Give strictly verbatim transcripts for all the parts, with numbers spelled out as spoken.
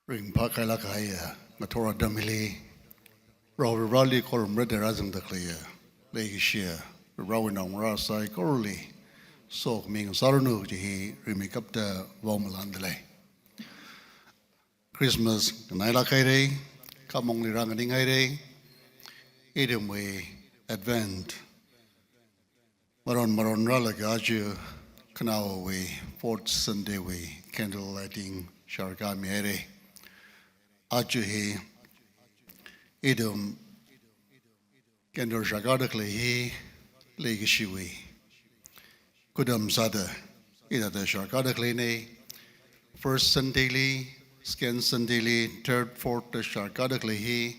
Ringphākhailāk kahaiya ngathor atam hili, rao Varivarāli khorumrada rāzangda khaleiya, leikashiya Varivarāwui naongarā saikorali sokhami ngasāranu kaji hi rimeikapta vaomalāndalei. Christmas nganailāk haira, khamongli rānganinghaira, ithumwui Advent maron maron rālaga aja khanaowui fourth Sunday wui candle lighting sharkāmihaira. Aja hi ithum candle sharkāda khalei hi leikashiwui khudam sāda hithāda sharkāda khaleina. First Sunday li, second Sunday li, third, fourth da sharkāda khalei hi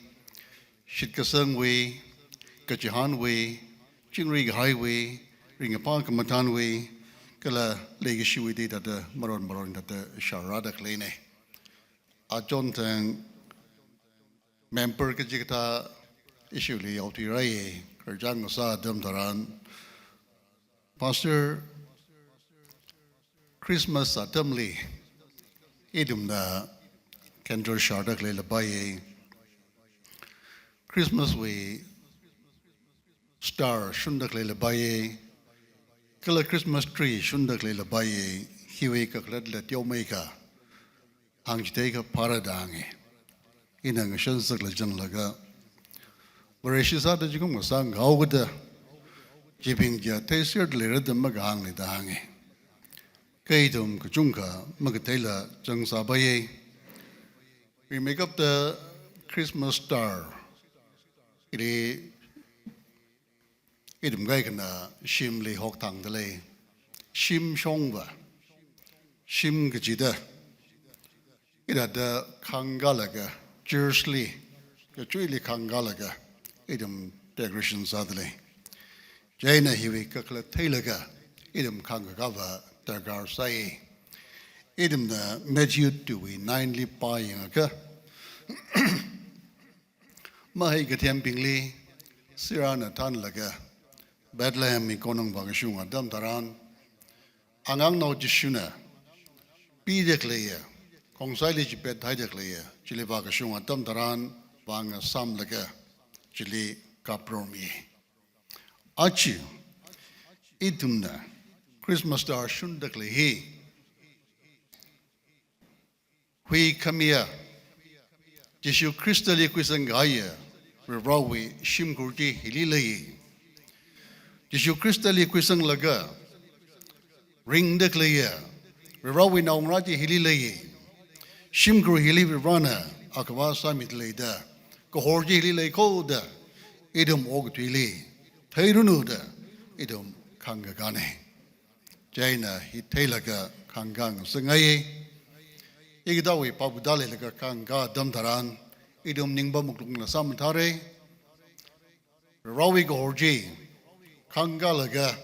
shitkasangwui, kachihānwui, chingri kahaiwui, ringkaphā khamathānwui, kala leikashiwui da hithāda maron maron hithāda sharrāda khaleina. Achon thang member kachikathā ishili yaothuirai, khararchan ngasā atam tharan, Pastor, Christmas atamli ithumna candle sharda khalei lapaiya. Christmas wui star shunda khalei lapaiya. Kala Christmas tree shunda khalei lapaiya. Hiwui kakhalatla teomeikha hāngchithei kaphāra da hānga. Ina ngashan saklā zanglaga, Vareshi sāda zingkum ngasā ngaokada, chibing chiya theiserda leira da makahāngla da hānga. Kha ithum kachungkha makatheila zangsāpaiya. Rimeikapta Christmas star ili ithum kaikhana shimli hokthangdalei. Shim shongva, shim kachida hithāda khāngkālaga, church li, kachuili khāngkālaga ithum decoration sādalei. Chieina hiwui kakhalat theilaga ithum khāngkakāva darkar sai. Ithumna Matthew two wui nine li pāyangakha, mahai kathembingli Sirana thānlaga Bethlehem wui konung vākashung atam tharan, angangnao Jishuna pida khaleiya, khongsaili chipet haida khaleiya chili vākashung atam tharan, vāngasāmlaga chili kaprormi. Aja ithumna Christmas star shunda khalei hi, huikhamiya, Jishu Khristali khuisang kahaiya Varivarāwui shimkhur chi hili leiya. Jishu Khristali khuisanglaga ringda khaleiya Varivarāwui naongarā chi hili leiya. Shimkhur hili Varivarāna akhava sāmidalei da, kahor chi hili leikho da ithum okathuili theiranu da ithum khāngkakāna. Chieina hi theilaga khāngkā ngasakngaiya. Hikathāwui pāpāda leilaga khāngkā atam tharan, ithum ningpam wuklungla sāmathāra. Varivarāwui kahor chi khāngkālaga,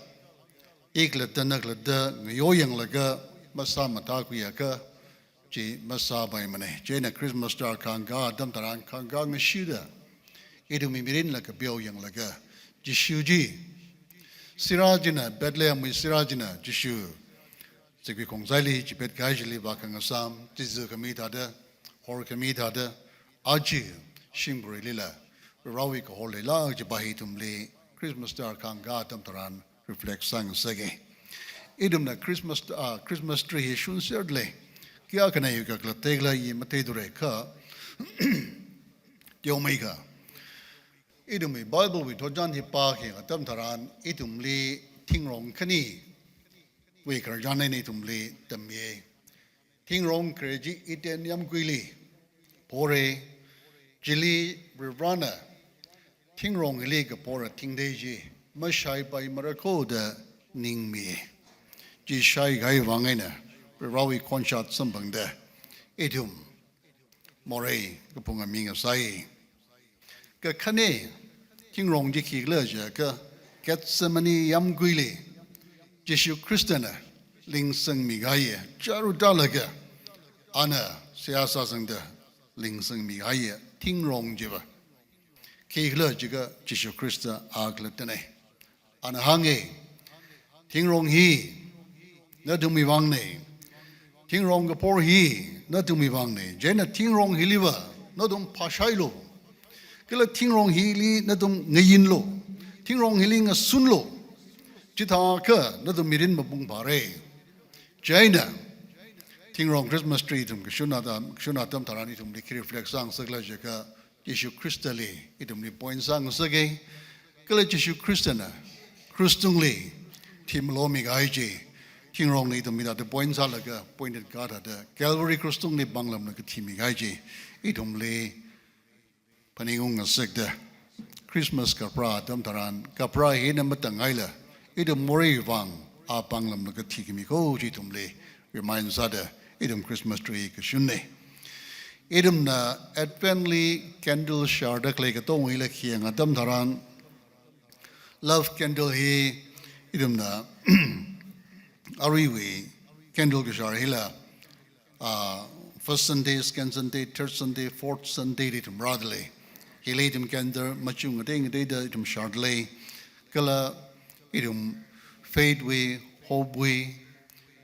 ikhalatta nakhalatta ngayoyanglaga masāmathākhuiakha, chi masāpaimana. Chieina Christmas star khāngkā atam tharan khāngkā ngashida, ithumwui mirinla kapeo yanglaga, Jishu chi, Sira china, Bethlehem wui Sira china Jishu, zikpi khongsaili chipet kahai chili vākhangasām, chizu khami thāda, hor khami thāda, aja shimkhurlila Varivarāwui kahor leilāk kajipa hi ithumli Christmas star khāngkā atam tharan reflect sāngasaka. Ithumna Christmas, ah, Christmas tree hi shunserda lei. Kayākhana hi kakhalat theikhala i matheithura kha, teomeikha, ithumwui Bible wui thotchan hi pākayang atam tharan, ithumli thingrong khaniwui khararchan eina ithumli tammiya. Thingrong khare chi Eden yāmguili phora, chili Varivarāna thingrong hili kaphora thingtei chi mashaipaimara kho da ningmi. Chi shaikahai vang eina Varivarāwui khonshat samphangda ithum morei kaphunga mi ngasai. Kakhane thingrong chi khikhala jiakha, Gethsemane yāmguili Jishu Khristana lingsangmi kahaiya, chāra tālaga ana seihā sāsangda lingsangmi kahaiya thingrong chiva khikhala jiakha Jishu Khrista akhalattana. Ana hānga, thingrong hi nathumwui vangna. Thingrong kaphor hi nathumwui vangna. Chieina thingrong hiliva nathum phāshailu. Kala thingrong hili nathum ngayinlu. Thingrong hili ngasunlu. Chithākha nathum mirin mapung phāra. Chieina thingrong Christmas tree ithum kashun atam, kashun atam tharan ithumli khi reflect sāngasakla jiakha Jishu Khristali ithumli point sāngasaka. Kala Jishu Khristana krush tungli thimalomi kahai chi, thingrongna ithumli thāda point sālaga, pointed card thāda, Calvary krush tungli pānglamlaga thimi kahai chi ithumli phaningung ngasakda, Christmas kapharā atam tharan, kapharā hina matangaila, ithum moreiwui vang a pānglamlaga thikhami kho chi ithumli remind sāda, ithum Christmas tree kashunna. Ithumna Advent li candle sharda khalei katongwuila khi yangkha atam tharan, love candle hi ithumna aruiwui candle kashar hila, ah, first Sunday, second Sunday, third Sunday, fourth Sunday li ithum rādalei. Hili ithum candle machung ngatei ngateida ithum shardalei. Kala ithum faith wui, hope wui,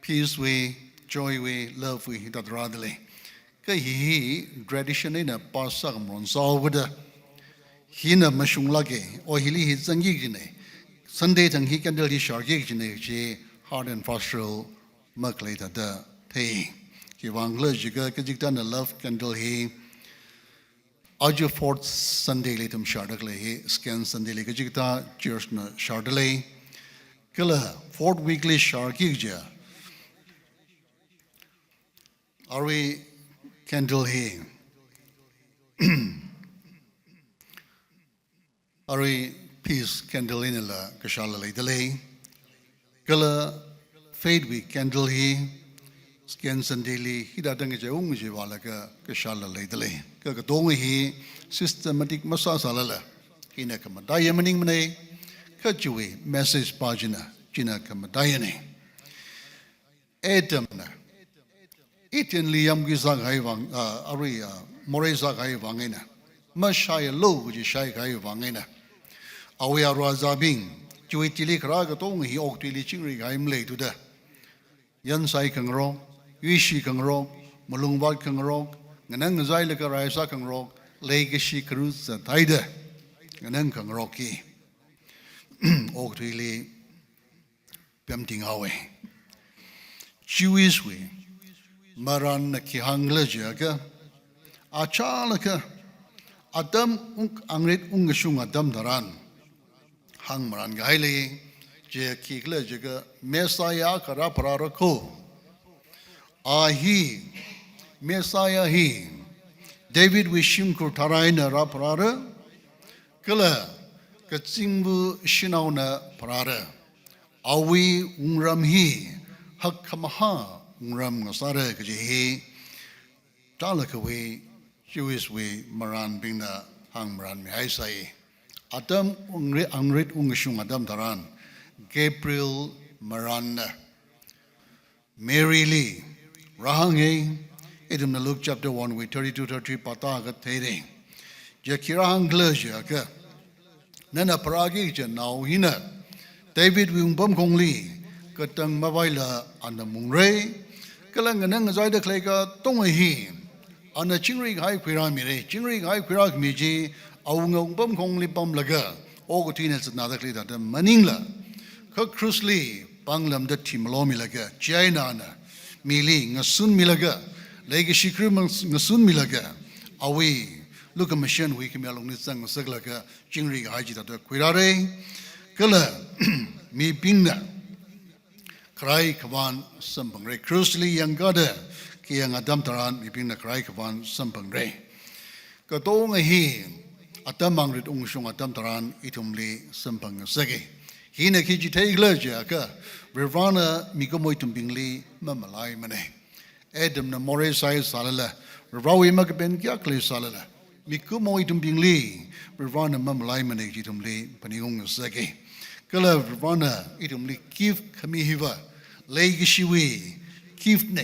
peace wui, joy wui, love wui hithāda rādalei. Kha hi hi tradition eina pass sākamaron sāhaokida, hina mashunglāka, o hili hi zangki kajina, Sunday thang hi candle hi sharki kajina chi hard and fast rule makhalei thāda thei. Khiwuivang khala jiakha kachikathāna love candle hi aja fourth Sunday li ithum sharda khalei hi, second Sunday li kachikathā church na shardalei. Kala fourth week li sharki kaja arui candle hi, arui peace candle einala kashāla leidalei. Kala faith wui candle hi second Sunday li hithāda ngacheeung ngacheevālaga kashāla leidalei. Kha katonga hi systematic masāsālala, hina khamataiya maningmana, kha chiwui message pā china, china khamataiyana. Adamna Edenli yāmkui sākahai vang, ah, arui, ah, morei sākahai vang eina, mashaialu kaji shaikahai vang eina, awui aruazābing, chiwui tili kharā katonga hi okathuili chingri kahai maleithuda, yansai khangarok, yuishi khangarok, malungvāt khangarok, nganāngazailaga raisā khangarok, leikashi kharu zathaida nganāng khangarok hi okathuili pemting haowa. Jewish wui marānna khi hāngkhala jiakha, achālakha atam ung, angrit ungkashung atam tharan hāngmaran kahaili, chi khikhala jiakha Messiah akha rāpharāra kho. A hi, Messiah hi, David wui shimkhur tharan eina rāpharāra, kala kazingva shanaona pharāra. Awui wungram hi hakkhamahā wungram ngasāra kaji hi, chālakhawui Jewish wui marānbingna hāngmaranmihaisai. Atam ungri-, angrit ungkashung atam tharan, Gabriel marānna Maryli rāhānga, ithumna Luke chapter one wui thirty-two, thirty-three pāda katheira. Chi khi rāhāngkhala jiakha, nana pharāki kaji nao hina David wui wungpam khongli katang mavaila ana mungra, kala nganāngazaida khalei katonga hi ana chingri kahai khuirāmira. Chingri kahai khuirākhami chi awunga wungpam khongli pamlaga okathuina zatnada khalei thāda maningla, kha krushli pānglamda thimalomilaga, chieina ana mili ngasunmilaga, leikashi kharu mang-, ngasunmilaga, awui lukhamashan huikhami alungli zangsaklaga chingri kahai chi thāda khuirāra. Kala mibingna kharai khavān samphangra. Krushli yangkada khi yāng atam tharan mibingna kharai khavān samphangra. Katonga hi atam angrit ungkashung atam tharan ithumli samphangngasaka. Hina khi chitheikhala jiakha, Varivarana mikumo ithumbingli mamalaimana. Adamna morei sāhaisālala, Varivarawui makapen kayākha leisālala, mikumo ithumbingli Varivarana mamalaimana kaji ithumli phaningung ngasaka. Kala Varivarana ithumli gift khami hiva leikashiwui gift na.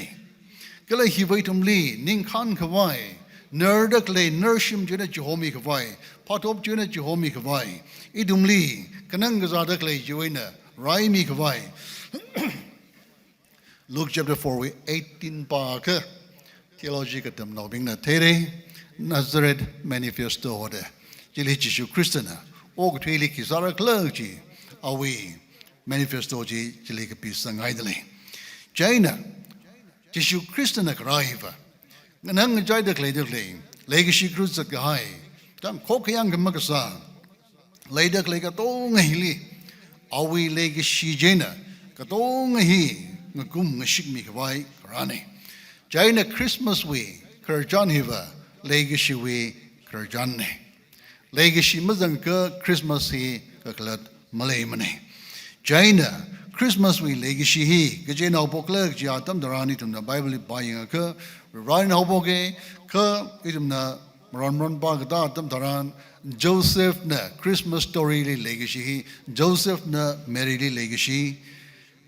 Kala hiva ithumli ningkhān khavai, narda khalei narshim china chihomi khavai, phatop china chihomi khavai, ithumli kanang kazāda khalei chiwui eina raimi khavai. Luke chapter four wui eighteen pākha, Theology katamnaobingna theira, Nazareth Manifesto hoda. Chili Jishu Khristana okathuili khi sāra khala chi, awui manifesto chi chili kapisanghaida lei. Chieina, Jishu Khristana kharā hiva, nganang ngachaida khalei da khalei, leikashi kharut zat kahai, tangkhok khayang khamakasā, leida khalei katonga hili, awui leikashi chieina, katonga hi ngakum ngashikmi khavai kharāna. Chieina Christmas wui khararchan hiva, leikashiwui khararchanna. Leikashi mazangakha Christmas hi kakhalat maleimana. Chieina Christmas wui leikashi hi kachi eina haophokkhala kaji atam tharan ithumna Bible li pāyangakha, Varivarana haophoka, kha ithumna maran maran pākatā atam tharan, Josephna Christmas story li leikashi hi, Josephna Mary li leikashi,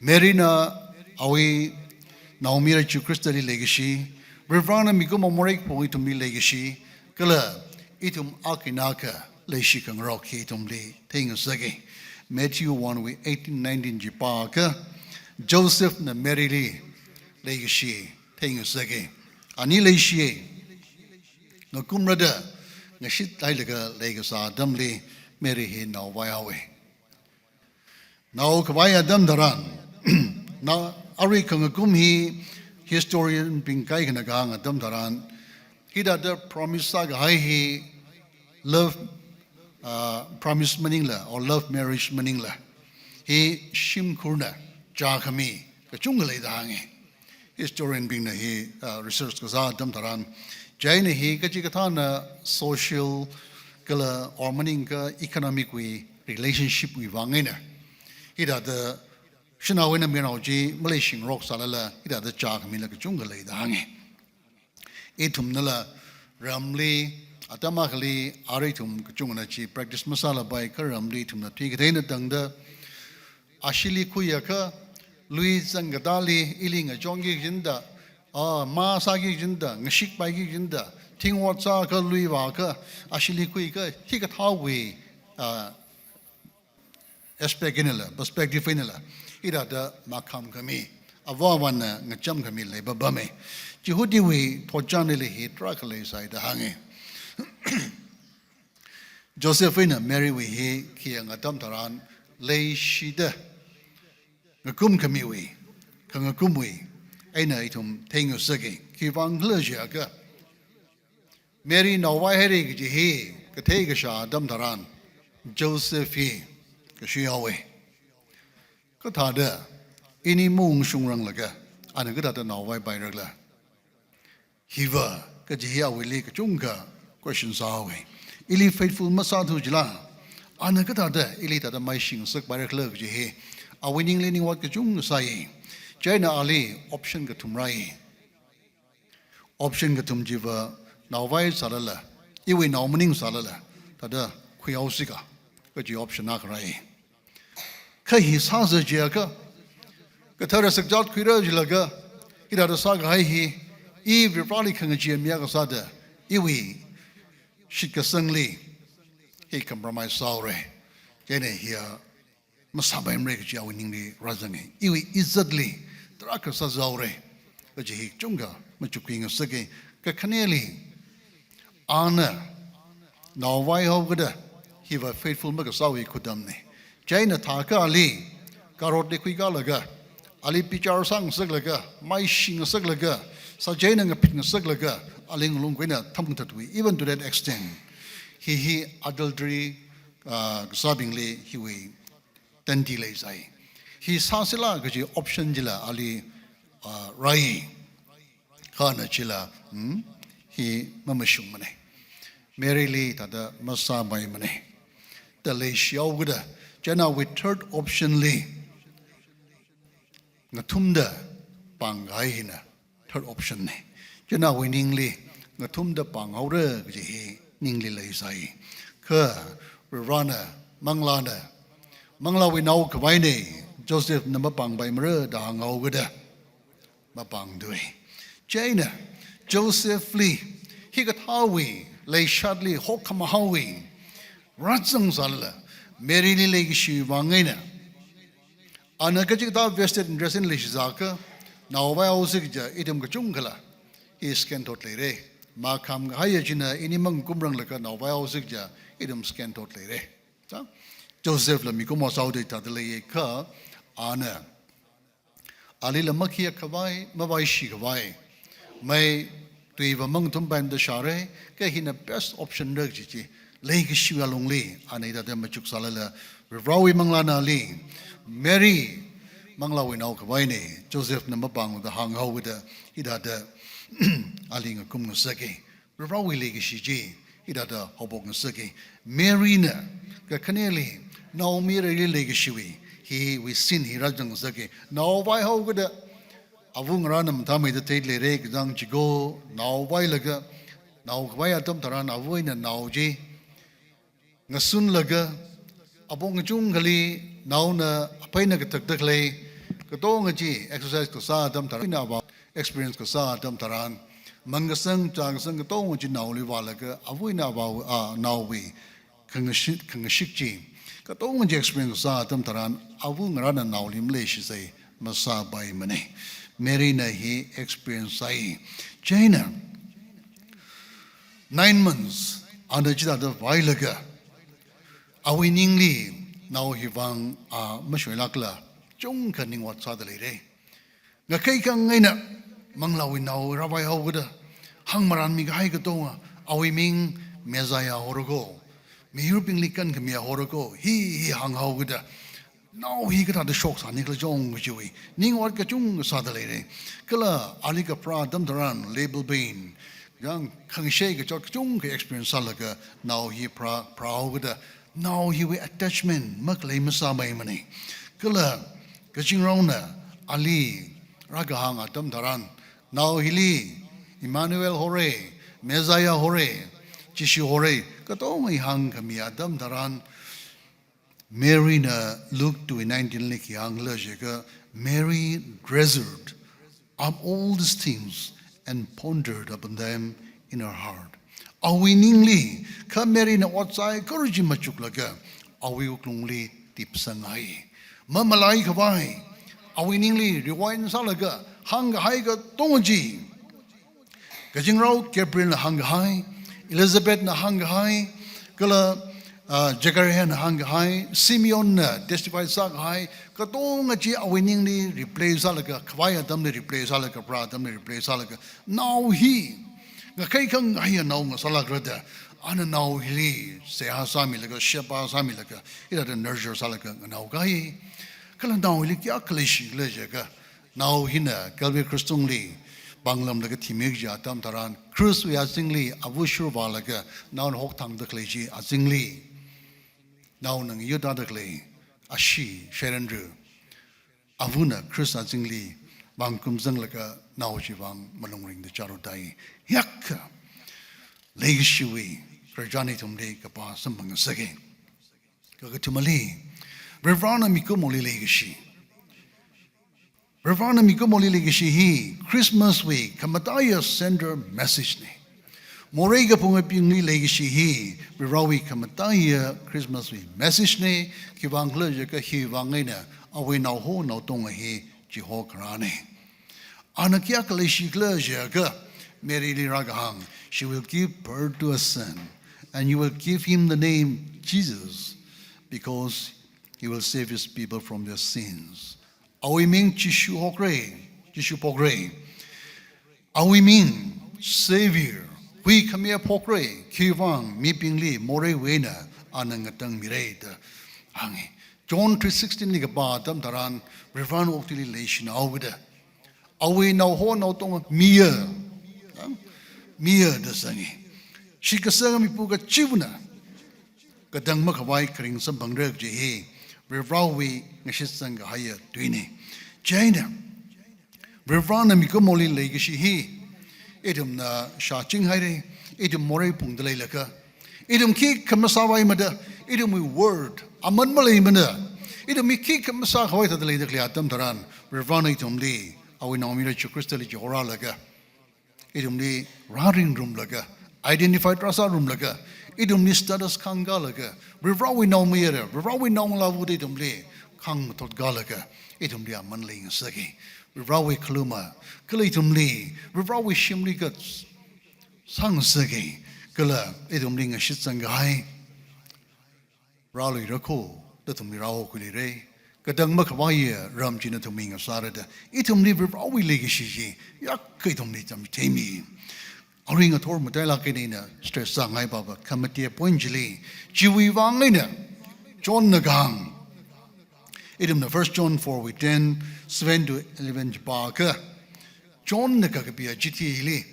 Maryna awui naomayara Jishu Khristali leikashi, Varivarana mikumo morei kaphung ithumli leikashi, kala ithum akha eina akha leishi khangarok hi ithumli theingasaka. Matthew one wui eighteen nineteen chi pākha, Josephna Mary li leikashi theingasaka. Ani leishiya, ngakumrada, ngashit hailaga leikasā atamli Mary hi naovai haowa. Nao khavai atam tharan, na arui khangakum hi historian bing kaikhana kahāng atam tharan, hithāda promise sākahai hi love, ah, promise maningla, or love marriage maningla, hi shimkhurna chākhami kachungkha leida hānga. Historian bingna hi, ah, research kasā atam tharan, chieina hi kachikathāna social kala or maningakha economic wui relationship wui vang eina, hithāda shanao eina mayarnao chi maleishingarok sālala, hithāda chākhamila kachungkha leida hānga. Ithumnala ramli, atam akhali, arui ithum kachungkhana chi practice masālapai, kha ramli ithumna thuikathaina tangda, ashili khuiakha, lui zangkatāli ili ngachonki kajina da, ah, mā sāki kajina da, ngashikpaiki kajina da, thing ot sākha lui vākha, ashili khuikha, hikathāwui, ah, aspect einala, perspective einala, hithāda makhamkhami, avā avāna ngachamkhami leipapama. Jihudiwui thotchanli hi tarākha leisai da hānga. Joseph eina Mary wui hi khayang atam tharan leishida ngakumkhamiwui, khangakumwui eina ithum theingasaka. Khiwuivang khala jiakha, Mary naovai haira kaji hi kathei kashā atam tharan, Joseph hi kashui haowa. Kathāda, ini maungshungranglaga, ana kathāda naovai pairakhala? Hiva, kaji hi awuili kachungkha question sāhaowa. Ili faithful masāthu jila, ana kathāda ili thāda maishi ngasakpairakhala kaji hi, awui ningli ningvāt kachungkha sāi. Chieina ali option kathum rāi. Option kathum chiva, naovai sālala, iwui nao maning sālala, thāda khuihaosika, kaji option akha rāi. Kha hi sāsa jiakha, kathara sakzat khuira jilaga, hithāda sākahai hi, i Varivarali khangachee mi akha sāda, iwui shitkasangli hi compromise sāhaora. Chieina hiya masāpaimara kaji awui ningli rāzanga. Iwui izzatli tarākha sāzahaora kaji hi kachungkha machukkhui ngasaka. Kakhaneli, ana naovai haokada, hiva faithful makasāwui khudamna. Chieina thākha ali, karotli khuikalaga, ali bichar sāngasaklaga, maishi ngasaklaga, sāchieina ngaphit ngasaklaga, ali ngalung khuina thamkathatwui, even to that extent. Hi hi adultery, ah, kasābingli hiwui tandi leisai. Hi sāsila kaji option chila ali, ah, rāi. Kha ana chila, hmm, hi mamashungmana. Maryli thāda masāpaimana. Da leishihaokada, chieina awui third option li ngathumda pāngkahai hina third option na. Chieina awui ningli ngathumda pānghaora kaji hi ningli leisai. Kha Varivarana, manglāna, manglāwui nao khavaina, Josephna mapāngpaimara da hānghaokada, mapāngthuwa. Chieina Josephli hikathāwui leishatli hokkhamahāwui rāzang sālala, Maryli leikashiwui vang eina, ana kachikathā vested interest eina leishi sākha, naovai haosi kaja ithum kachungkhala I scan thot leire. Makham kahaiya china ini mang kumrang laga naovai haosi kaja, ithum scan thot leire. Ta, Joseph la mikumo sāhaoda thāda leiya kha, ana. Alila makhiya khavai, mavaishi khavai. Mai tui va mang thum paimda shāre, kha hina best option ra kaji chi. Leikashiwui alungli, ana hithāda machuk sālala, Varivarawui manglāna ali, Mary, manglāwui nao khavaine, Joseph na mapāngda hānghaoda, hithāda, ali ngakum ngasake. Varivarawui leikashi chi, hithāda haophok ngasake. Mary na, kakhaneli, Naomi rali leikashiwui, hiwui sin hi rāzang ngasake. Naovai haokada, ava ngarāna mathāmeida thei leire kachang chiko, naovai laga, nao khavai atam tharan ava eina nao chi, ngasunlaga, apong kachungkhali, naona, apaina kathakda khalei, katonga chi, exercise kasā atam tharan, ina ava, experience kasā atam tharan, mang kasang, chā kasang, katonga chi naoli vālaga, ava eina ava, a, naowui, khangashit, khangashik chi, katonga chi experience kasā atam tharan, ava ngarāna naoli maleishisei, masāpaimane. Mary na hi experience sāi. Chieina, nine months, ana chithāda vailaga, awui ningli, nao hivang, a, mashoilākla, chungkha ning ot sāda leire. Ngakhai khangaina, manglāwui nao rāvai haokada, hāngmaranmi kahai katonga, awui ming Messiah horako, miyurbingli kankhamiya horako, hi, hi hānghaokada, nao hi kathāda shoksāni khala jong kajiwui, ning ot kachungkha sāda leire. Kala ali kapharā atam tharan, labor pain, yang khangshei kachot kachungkha experience sālaga, nao hi pharā, pharāhaokada, nao hiwui attachment, makhalei masāpaimane. Kala, kazingraona, ali, rākahāng atam tharan, nao hili, Emmanuel hore, Messiah hore, Jishu hore, katonga hāngkhami atam tharan, Mary na Luke two nineteen li khi hāngkhala jiakha, Mary treasured up all these things and pondered upon them in her heart. Awui ningli, kha Mary na ot sākahai kaji machuklaga, awui wuklungli tipsanghai. Mamalai khavai, awui ningli rewind sālaga, hāngkahai katonga chi, kazingrao Gabriel na hāngkahai, Elizabeth na hāngkahai, kala, ah, Zechariah na hāngkahai, Simeon na testify sākahai, katonga chi awui ningli replay sālaga, khavai atamli replay sālaga, kapharā atamli replay sālaga, nao hi, ngakhai khangaia nao ngasālākra da, ana nao hili, seihā sāmilaga, sheba sāmilaga, hithāda nurture sālaga, nganaokahai. Kala nao hili kayākha leishikhala jiakha, nao hina Calvary Cross tungli, pānglamlaga thimi kaji atam tharan, Christ wui azingli, ava shurvālaga, naona hokthangda khalei chi azingli, naona ngayurda khalei, ashee, shairanra, avana Christ azingli, vang kumzanglaga, nao chivang malung ringda chāra dai. Hiyākha, leikashiwui, khararchan ithumli kapā samphang ngasake. Kakathumali, Varivarana mikumoli leikashi. Varivarana mikumoli leikashi hi Christmas wui khamataiya central message ne. Morei kaphungabingli leikashi hi Varivarawui khamataiya Christmas wui message ne, khiwuivang khala jiakha hiwuivang eina awui naoho naotonga hi chiho kharāne. Ana kayākha leishikhala jiakha Mary li rākahāng, "She will give birth to a son, and you will give him the name Jesus, because he will save his people from their sins." Awui ming Jishu hokre, Jishu phokre. Awui ming Savior, huikhamiya phokre, khiwuivang mibingli moreiwui eina ana ngatangmire da hānge. John three sixteen li kapā atam tharan, Varivarana okathuili leishinaokida, awui naoho naotonga miya, miya da zange. Shitkasanga mipā kachivana katang makhavai kharing samphangra kaji hi Varivarawui ngashitsang kahaiya tuine. Chieina, Varivarana mikumoli leikashi hi, ithumna shāching haire, ithum morei phungda leilakha, ithum khikha masāpaimada, ithumwui word aman maleimana, ithum mi khikha masākhavai thāda leida khalei atam tharan, Varivarana ithumli, awui naomayara Jishu Khristali chihorālaga, ithumli rāringrumlaga, identify rāsārumlaga, ithumli status khāngkālaga, Varivarawui naomayara, Varivarawui naongalāva da ithumli khāngthot kalaga, ithumli aman leingasake. Varivarawui khaluma, kala ithumli Varivarawui shimli kasā ngasaka, kala ithumli ngashitsang kahai rāluira kho da ithumli rāhokhuiluira. Katang makhavaiya ram china ithumli ngasārada, ithumli Varivarawui leikashi chi yākha ithumli tamchitheimi. Arui ngathor matailāk eina ina stress sāngai papa, khamate point chili, chiwui vang eina Johnna kahāng. Ithumna First John four wui ten, seven to eleven chi pākha, Johnna kakapiya chithi hili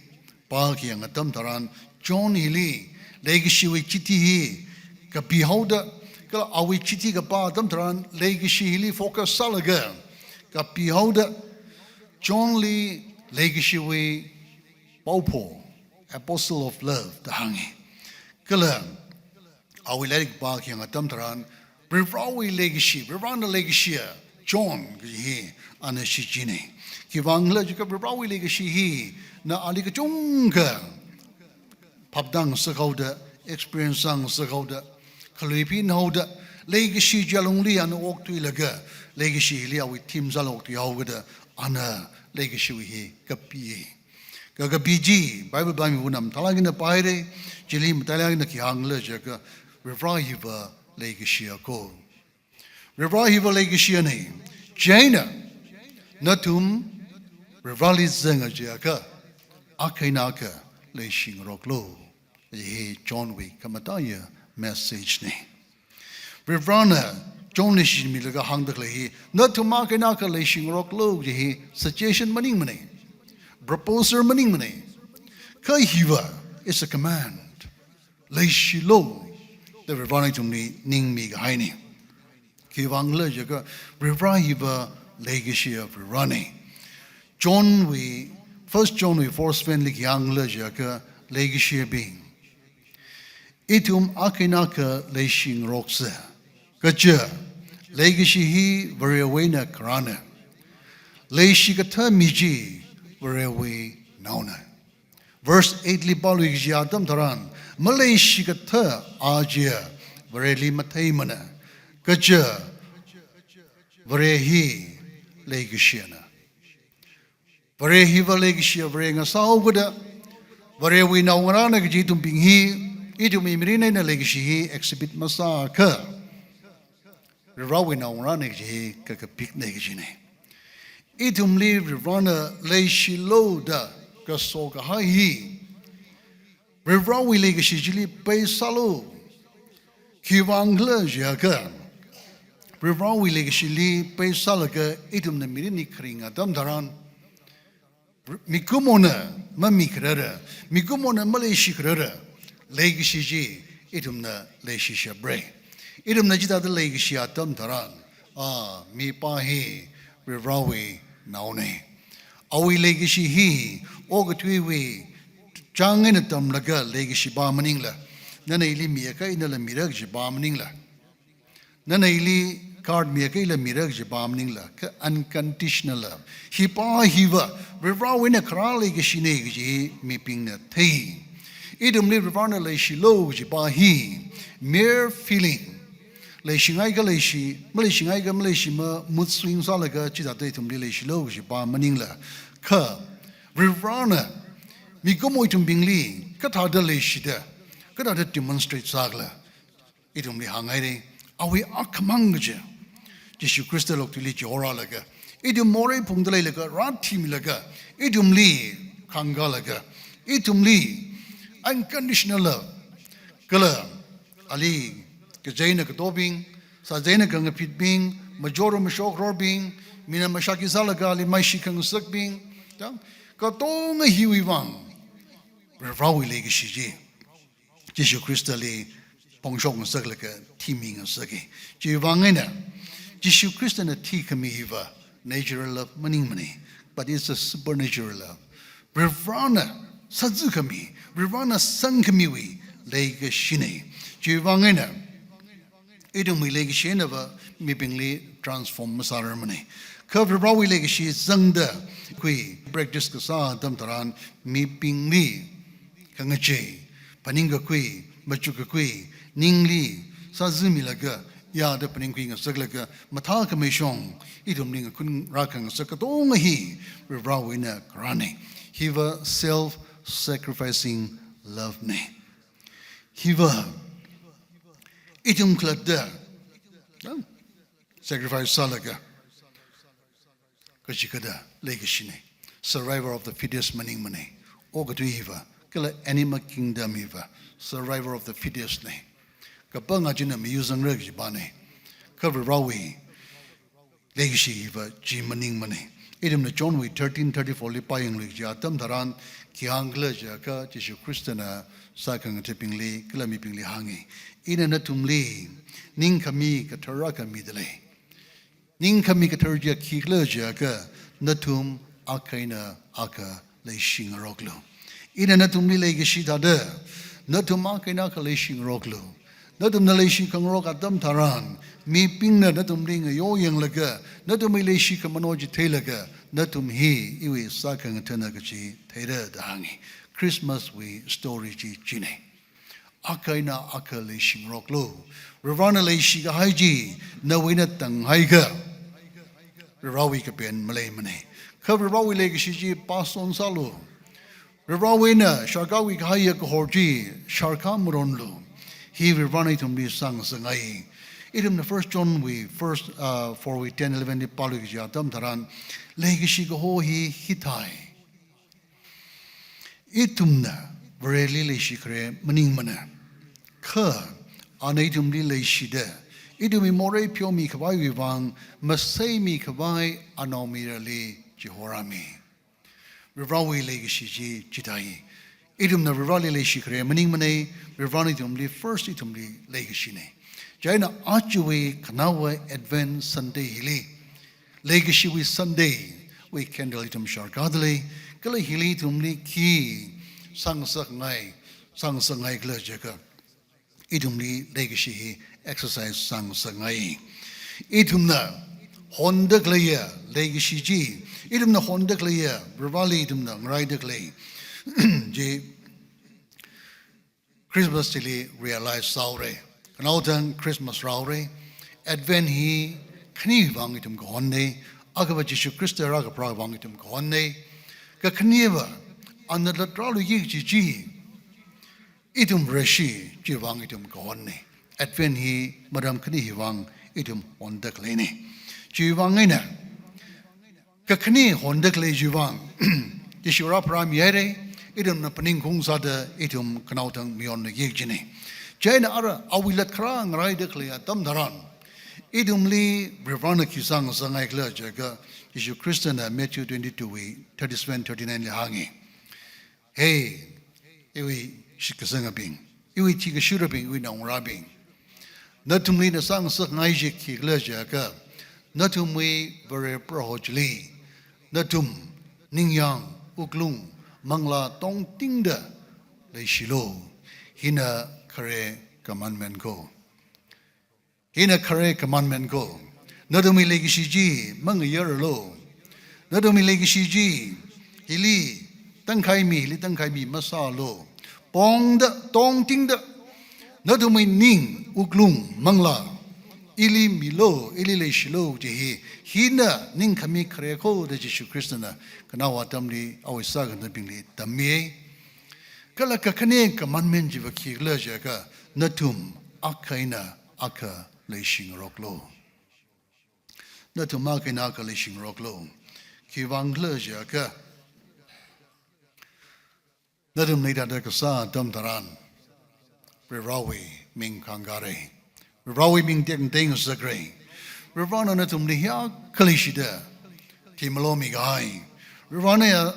pākhayang atam tharan, John hili leikashiwui chithi hi kapihaoda, kala awui chithi kapā atam tharan leikashi hili focus sālaga kapihaoda, Johnli leikashiwui paopho, apostle of love da hānga. Kala awui lairik pākhayang atam tharan, Varivarawui leikashi, Varivarana leikashiya John kaji hi ana shichinna. Khiwuivang khala jiakha Varivarawui leikashi hina ali kachungkha phaptāngasakhaoda, experience sāngasakhaoda, khaluiphinhaoda, leikashi chi alungli ana okthuilaga, leikashi hili awui theme sālaga okthuihaokida, ana leikashiwui hi kapi. Kakapi chi Bible pāmi vunam thalāk eina pāhaira. Chili matailāk eina khi hāngkhala jiakha, Varivara hiva leikashiya kho. Varivara hiva leikashiyana. Chieina nathum Varivarali zanga jiakha, akha eina akha leishingaroklu. Hi Johnwui khamataiya message na. Varivarana Johnli shichinmilaga hāngda khalei hi, nathum akha eina akha leishingaroklu kaji hi suggestion maningmana, proposal maningmana. Kha hiva is a command. Leishilu da Varivarana ithumli ningmi kahaina. Khiwuivang khala jiakha, Varivara hiva leikashiya Varivarana. Johnwui, First Johnwui four seven li khi hāngkhala jiakha, leikashiyabing, ithum akha eina akha leishingaroksa. Kaja, leikashi hi Varewui eina kharāna. Leishikathā mi chi Varewui naona. Verse eight li pālui kaji atam tharan, maleishikathā a chiya Vareli matheimana. Kaja, Vare hi leikashiyana. Vare hiva leikashiya Vare ngasāhaokida, Varewui naongarāna kaji ithumbing hi, ithumwui mirin eina leikashi hi exhibit masāakha, Varivarawui naongarāna kaji hi kakapikna kajina. Ithumli Varivarana leishilu da kaso kahai hi, Varivarawui leikashi chili peisālu. Khiwuivang khala jiakha, Varivarawui leikashili peisālaga ithumna mirinli kharing atam tharan, mikumona mamikharara, mikumona maleishikharara leikashi chi ithumna leishishapra. Ithumna chithāda leikashi atam tharan, a, mipā hi Varivarawui naona. Awui leikashi hi okathuiwui chāng eina tamlaga leikashi pā maningla, nana ili miakha inala mira kaji pā maningla, nana ili card miakha ila mira kaji pā maningla, kha unconditional love. Hi pā hiva Varivarawui eina kharā leikashina kaji mibingna thei. Ithumli Varivarana leishilu kaji pā hi mere feeling, leishingaikha leishi, maleishingaikha maleishi ma mood swing sālaga chithāda ithumli leishilu kaji pā maningla, kha Varivarana mikumo ithumbingli kathāda leishida, kathāda demonstrate sākhala, ithumli hānghaira. Awui akhamang kaja, Jishu Khristali okathuili chihorālaga, ithum morei phungda leilaga, rāthimilaga, ithumli khangkālaga, ithumli unconditional love, kala ali kaji eina katobing, sāzai eina khangaphitbing, majora mashokrorbing, mina mashāki sālaga ali maishi khangasakbing, ta, katonga hiwui vang Varivarawui leikashi chi Jishu Khristali phongshok ngasaklaga thimi ngasaka. Chiwuivang eina, Jishu Khristana thikhami hiva natural love maningmana, but it's a supernatural love. Varivarana sāzākhami, Varivarana sangkhamiwui leikashina. Chiwuivang eina, ithumwui leikashi einava mibingli transform masārarmana. Kha Varivarawui leikashi zangda khui practice kasā atam tharan mibingli khangachei, phaningkakhui, machukkakhui, ningli sāzāmilaga, ya da phaningkhui ngasaklaga mathākhamei shong ithumli ngakhun rākhangasak katonga hi Varivarawui eina kharāna. Hiva self-sacrificing love na. Hiva ithum khalatta, ya, sacrifice sālaga kachikathā leikashina. Survival of the fittest maningmana. Okathui hiva, kala animal kingdom hiva, survival of the fittest na. Kapanga china miyur zangra kaji pana. Kha Varivarawui leikashi hiva chi maningmana. Ithumna Johnwui thirteen thirty-four li pāyanglu kaji atam tharan khi hāngkhala jiakha, Jishu Khristana sākhangathabingli kala mibingli hānga, ina nathumli ningkhami kathar akha mida lei. Ningkhami kathar chiya khikhala jiakha, nathum akha eina akha leishingaroklu. Ina nathumli leikashi thāda, nathum akha eina akha leishingaroklu. Nathumna leishikhangarok atam tharan, mibingna nathumli ngayo yanglaga, nathumwui leishi khamano chi theilaga, nathum hi iwui sākhangathana kaji theira da hānga. Christmas wui story chi china. Akha eina akha leishingaroklu. Varivarana leishi kahai chi nawui eina tānghaiakha, Varivarawui kapen maleimana. Kha Varivarawui leikashi chi pass on sālu. Varivarawui eina sharkākhui kahaiya kahor chi sharkā maronlu. Hi Varivarana ithumli sāngasakngai. Ithumna First Johnwui first, uh, four wui ten, eleven li pālu kaji atam tharan, leikashi kaho hi hithai. Ithumna Vareli leishikhare maningmana. Kha ana ithumli leishida, ithumwui morei pheomikhavaiwui vang maseimikhavai anaomayarali chihorāmi. Varivarawui leikashi chi chithai. Ithumna Varivarali leishikhare maningmana, Varivarana ithumli first ithumli leikashina. Chieina ajawui khanaowa Advent Sunday hili, leikashiwui Sunday wui candle ithum sharkāda lei, kala hili ithumli khi sāngasakngai, sāngasakngaikhala jiakha, ithumli leikashi hi exercise sāngasakngai. Ithumna honda khaleiya leikashi chi, ithumna honda khaleiya, Varivarali ithumna ngaraida khalei chi Christmas chili realize sāhaora. Khanaothang Christmas rāhaora. Advent hi khani vang ithum kahonna, akhava Jishu Khrista rākapharā vang ithum kahonna. Kakhaneva, ana latrāluiki kaji chi, ithum Vareshi chiwui vang ithum kahonna. Advent hi maram khani hiwui vang ithum honda khaleina. Chiwui vang eina, kakhane honda khalei chiwui vang, Jishu rāpharāmihaira, ithumna phaningkhaung sāda ithum khanaothang mayonluiki kajina. Chieina ara awui latkharā ngaraida khalei atam tharan, ithumli Varivarana khi sāngasakngaikhala jiakha, Jishu Khristana Matthew twenty-two wui thirty-seven, thirty-nine li hānga. Hey, iwui shitkasangabing, iwui thikashurabing, iwui naongarābing, nathumli ina sāngasakngai chi khikhala jiakha, nathumwui Vare Proho chili nathum ningyāng, wuklung, manglā tongtingda leishilu. Hina khare commandment ko. Hina khare commandment ko. Nathumwui leikashi chi mangayaralu. Nathumwui leikashi chi hili tangkhai mi, hili tangkhai mi masālu. Pongda, tongtingda, nathumwui ning, wuklung, manglā ili milu, ili leishilu kaji hi, hina ningkhami khare ko da Jishu Khristana khanaowa atamli awui sākhangathabingli tammi. Kala kakhane commandment chiva khikhala jiakha, nathum akha eina akha leishingaroklu. Nathum akha eina akha leishingaroklu. Khiwui vangkhala jiakha, nathum hithāda kasā atam tharan, Varivarawui ming khāngkāra. Varivarawui ming tekmatei ngasakra. Varivarana nathumli hiyākha leishida, thimalomikahai. Varivarana ya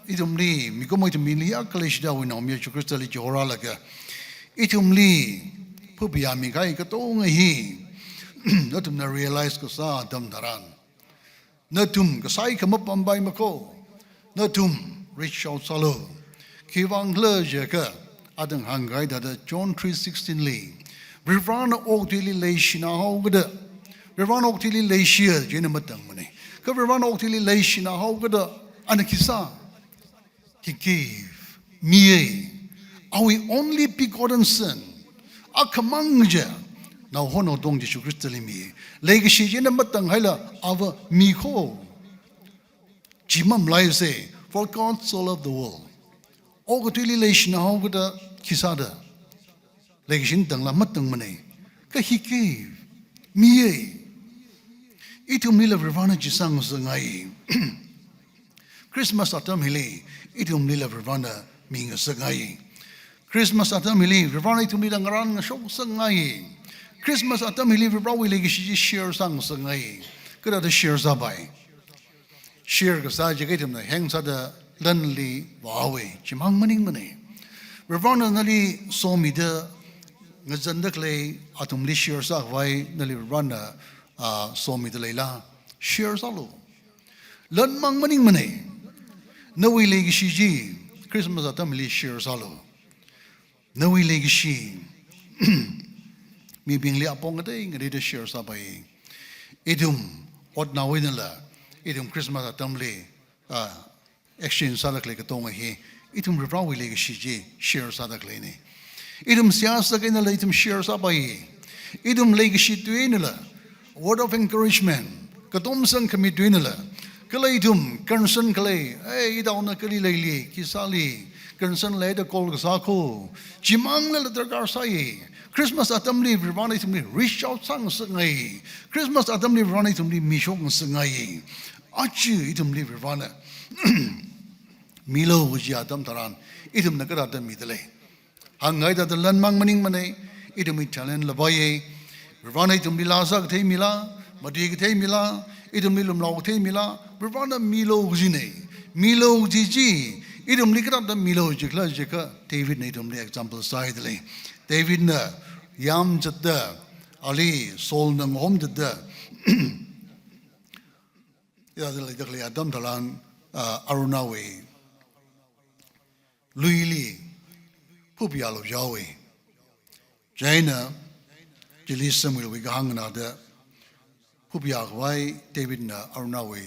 ithumli, mikumo ithumli hiyākha leishida awui naomayara Jishu Khristali chihorālaga, ithumli phapayāmikahai katonga hi nathumna realize kasā atam tharan, nathum kasai kha mapampaimako. Nathum reach out sālu. Khiwui vangkhala jiakha, athang hāngkahai thāda John three sixteen li, Varivarana okathuili leishinahaokida, Varivarana okathuili leishiya chieina matangmana. Kha Varivarana okathuili leishinahaokida, ana khi sā? He gave, miya, awui only begotten Son, akhamang chi, Naoho naotong Jishu Khristali mi. Leikashi china matang haila ava mikho. Chi mamalaisa, for God so loved the world. Okathuili leishinaokada khisāda. Leikashin tangla matangmana. Kha hi ke, miya. Ithumlila Varivarana chi sāngasakngai. Christmas atam hili, ithumlila Varivarana mingasakngai. Christmas atam hili, Varivarana ithumlila ngarān ngashokngasakngai. Christmas atam hili, Varivarawui leikashi chi share sāngasakngai. Kathāda share sāpai? Share kasā chi ithumna heng sāda lanli vāhaowa, chimang maningmana. Varivarana nali somida ngazanda khalei athumli share sākhavai, nali Varivarana, ah, somida leila, share sālu. Lanmang maningmana. Nawui leikashi chi Christmas atamli share sālu. Nawui leikashi mibingli apong katei ngareida share sāpai. Ithum otnaowui einala, ithum Christmas atamli, ah, exchange sāda khalei katonga hi, ithum Varivarawui leikashi chi share sāda khaleina. Ithum seihā sākahai einala ithum share sāpai. Ithum leikashi tui einala, word of encouragement, katomsang khami tui einala, kala ithum concern khalei, ei, itaona kali leili, khi sāli, concern leida call kasā kho, chimangla darkar sāi. Christmas atamli Varivarana ithumli reach out sāngasakngai. Christmas atamli Varivarana ithumli mishokngasakngai. Aja ithumli Varivarana milu kaji atam tharan, ithumna kathāda mida lei? Hāngngaida lanmang maningmana. Ithumwui talent la vāya. Varivarana ithumli laa sākathei mila, matui kathei mila, ithumli lumlao kathei mila, Varivarana milu kajina. Milu kaji chi, ithumli kathāda milu jikhala jiakha, Davidna ithumli example sāhaida lei. Davidna yamzatda, ali Saulna ngahomzatda, ya, leida khalei atam tharan, ah, Araunah wui luili phuphayālu jihaowa. Chieina, chili Samuelwui kahāng nganāda phuphayā khavai Davidna Araunah wui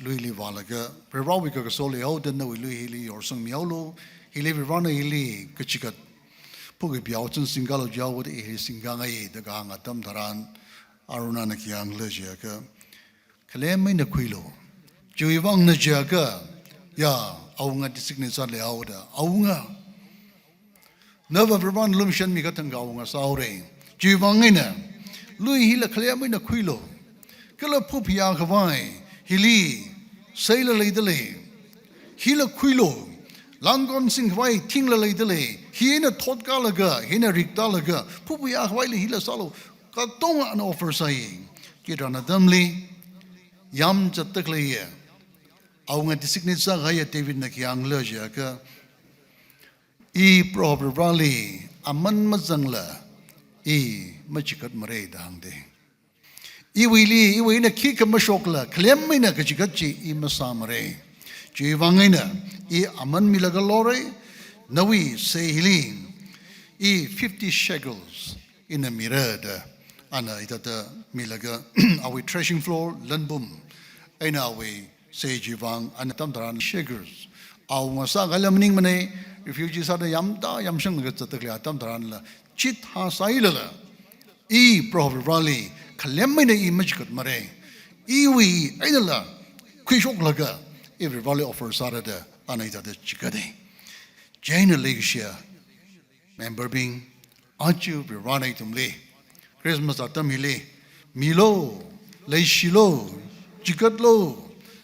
luili vālaga, Varivarawui kakaso leihaoda nawui lui hili yorsangmihaolu, hili Varivarana hili kachikat phukaphayā chān singkalu jihaoda hili singkangai da kahāng atam tharan, Araunahna khi hāngla jiakha, khalem eina khuilu. Chiwui vangna jiakha, ya, awunga designate sāleihaoda, awunga. Nava Varivarana lumashanmi kathang awunga sāhaora. Chiwui vang eina, lui hila khalem eina khuilu. Kala phuphayā khavai, hili, seila leida lei. Hila khuilu. Langkon sing khavai, thingla leida lei. Hi eina thotkalaga, hi eina riktālaga, phuphayā khavaili hila sālu. Katonga ana offer sāi. Chitharan atamli, yamzatda khaleiya, awunga designate sākahaiya Davidna khi hāngla jiakha, I Proho Varivarali aman mazangla, I machigatmara da hāngda. Iwuili, iwui eina khikha mashokla, khalem eina kachigat chi I masāmara. Chiwui vang eina, I aman milaga lora, nawui sei hili, I fifty shekels ina mira da, ana hithāda milaga, awui threshing floor, lanbum, eina awui sei chiwui vang, ana atam tharan shakers. Awunga sākahai maningmana, refugee sāda yamtā yamshanglaga zatda khalei atam tharanla, chithā sāhailala, I Proho Varivarali, khalem eina I machigatmara. Iwui einala, khuishoklaga, I Varivarali offer sāra da, ana hithāda chigata. Chieina leikashiya memberbing, aja Varivarana ithumli, Christmas atam hili, milu, leishilu, chigatlu,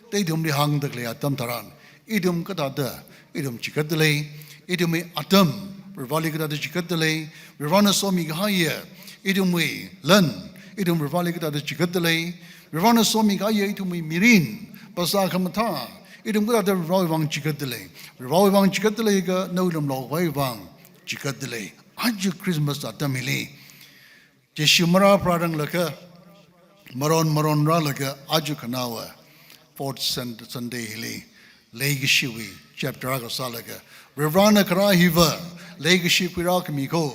da ithumli hāngda khalei atam tharan, ithum kathāda, ithum chigatda lei, ithumwui atam, Varivarali kathāda chigatda lei, Varivarana somikahaiya, ithumwui lan, ithum Varivarali kathāda chigatda lei, Varivarana somikahaiya ithumwui mirin, phasā khamathā, ithum kathāda Varivarawui vang chigatda lei. Varivarawui vang chigatda leiakha, nawui lumlao khavai vang chigatda lei. Aja Christmas atam hili, Jishu marāpharāranglakha, maron maron rālaga aja khanaowa, fourth Sun-, Sunday hili, leikashiwui chapter akha sālaga, Varivarana kharā hiva, leikashi khuirākhami kho,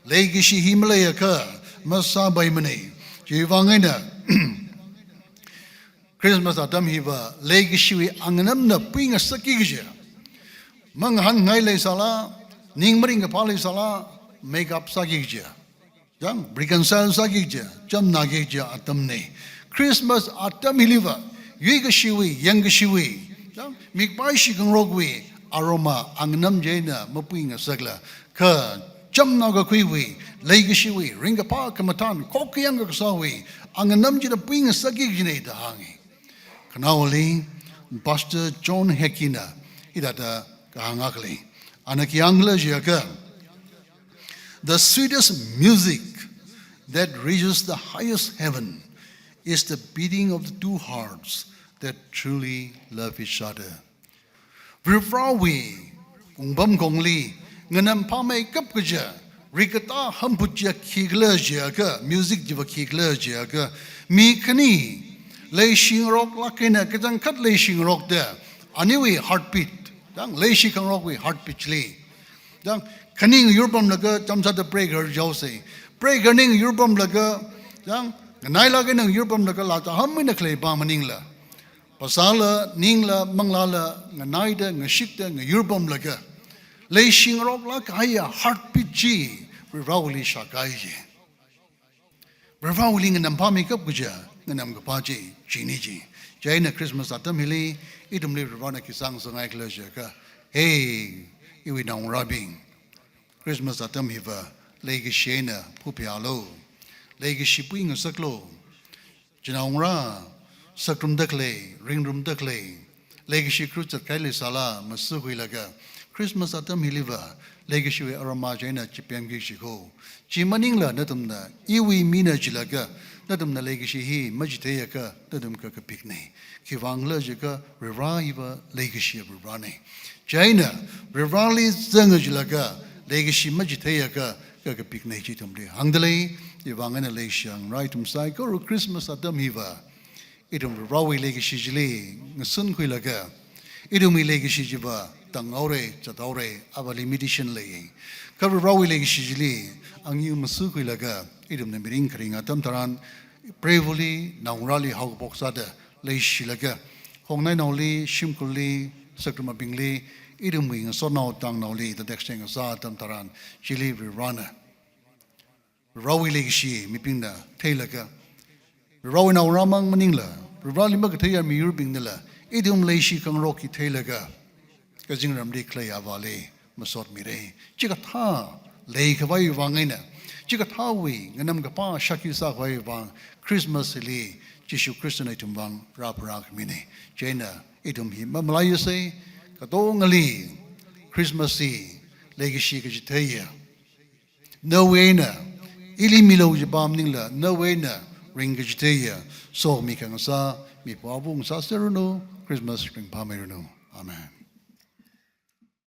leikashi hi maleiakha, masāpaimana. Chiwui vang eina, Christmas atam hiva, leikashiwui anganamna puingasakki kaji. Mangahānngai leisāla, ning maringkaphā leisāla, make up sāki kaji. Chang, reconcile sāki kaja, chamnāki kaja atamna. Christmas atam hiliva, yuikashiwui, yangkashiwui, chang, mikpai shikhangarokwui aroma anganam chieina mapuingasakla, kha chamnā kakhuiwui, leikashiwui, ringkaphā khamathān, khokkayang kakasāwui anganam chieina puingasakki kajina da hānga. Khanaowali, Pastor John Hickey na hithāda kahāng akha lei. Ana khi hāngkhala jiakha, "The sweetest music that reaches the highest heaven is the beating of the two hearts that truly love each other." Varivarāwui wungpamkhongli nganam phāmeikap kaja, rikatā hamphut chiya khikhala jiakha, music chiva khikhala jiakha, mi khani leishingaroklāk eina kachangkhat leishingarokta, aniwui heartbeat, chang, leishi khangarokwui heartbeat li, chang, khani ngayurpamlaga chāmsāda prayer jihaosa. Prayer ning ngayurpamlaga, chang, nganailāk eina ngayurpamlaga lāchāham eina khalei pa maningla, phasāla, ningla, manglāla nganaida, ngashikta, ngayurpamlaga, leishingaroklāk kahaiya heartbeat chi Varivarāwuili shākahai ji. Varivarāwuili nganam phāmeikap kaja nganamkaphā chi, chini ji. Chieina Christmas atam hili ithumli Varivarāna khi sāngasakngaikhala jiakha, hey, iwui naongarābing, Christmas atam hiva leikashi eina phuphayālu. Leikashi puingasaklu. Chinaongarā, sāngarumda khalei, ringrumda khalei, leikashi kharuchot kahai leisāla masuikhuilaga, Christmas atam hiliva leikashiwui aroma chieina chipemki kaji kho. Chi maningla nathumna iwui mina jilaga, nathumna leikashi hi machitheiakha, nathum kakapikna. Khiwuivang khala jiakha, Varivarā hiva leikashiya Varivarāna. Chieina Varivarāli zanga jilaga leikashi machitheiakha, kakapikna chi ithumli hāngda lei. Chiwuivang eina leishiya ngarā ithum saikora Christmas atam hiva, ithum Varivarāwui leikashi chili ngasunkhuilaga, ithumwui leikashi chiva tānghaora, zathaora, ava limitation lei. Kha Varivarāwui leikashi chili angyu masuikhuilaga, ithumna mirin kharing atam tharan, prayerfully, naongarāli haokaphok sāda leishilaga, khongnainaoli, shimkhurli, sāngarumabingli, ithumwui ngasotnao tāngnaoli, the next thing sā atam tharan, chili Varivarāna, Varivarāwui leikashi mibingna theilaga, Varivarāwui naongarāmang maningla, Varivarāli makatheiya miyurbingnala ithum leishi khangarok hi theilaga, kazingramli khalei avāli masotmira. Chikathā leikhavai vang eina, chikathāwui nganamkaphā shākhi sākhavai vang, Christmas hili Jishu Khristana ithum vang rāpharākhamina. Chieina ithum hi mamalaiyasa, katongali Christmas hi leikashi kachitheiya, nawui eina, ili milu kaji pa maningla, nawui eina ringkachitheiya sokhami khangasā, mipā avung sāseranu. Christmas ringphāmeiranu. Amen.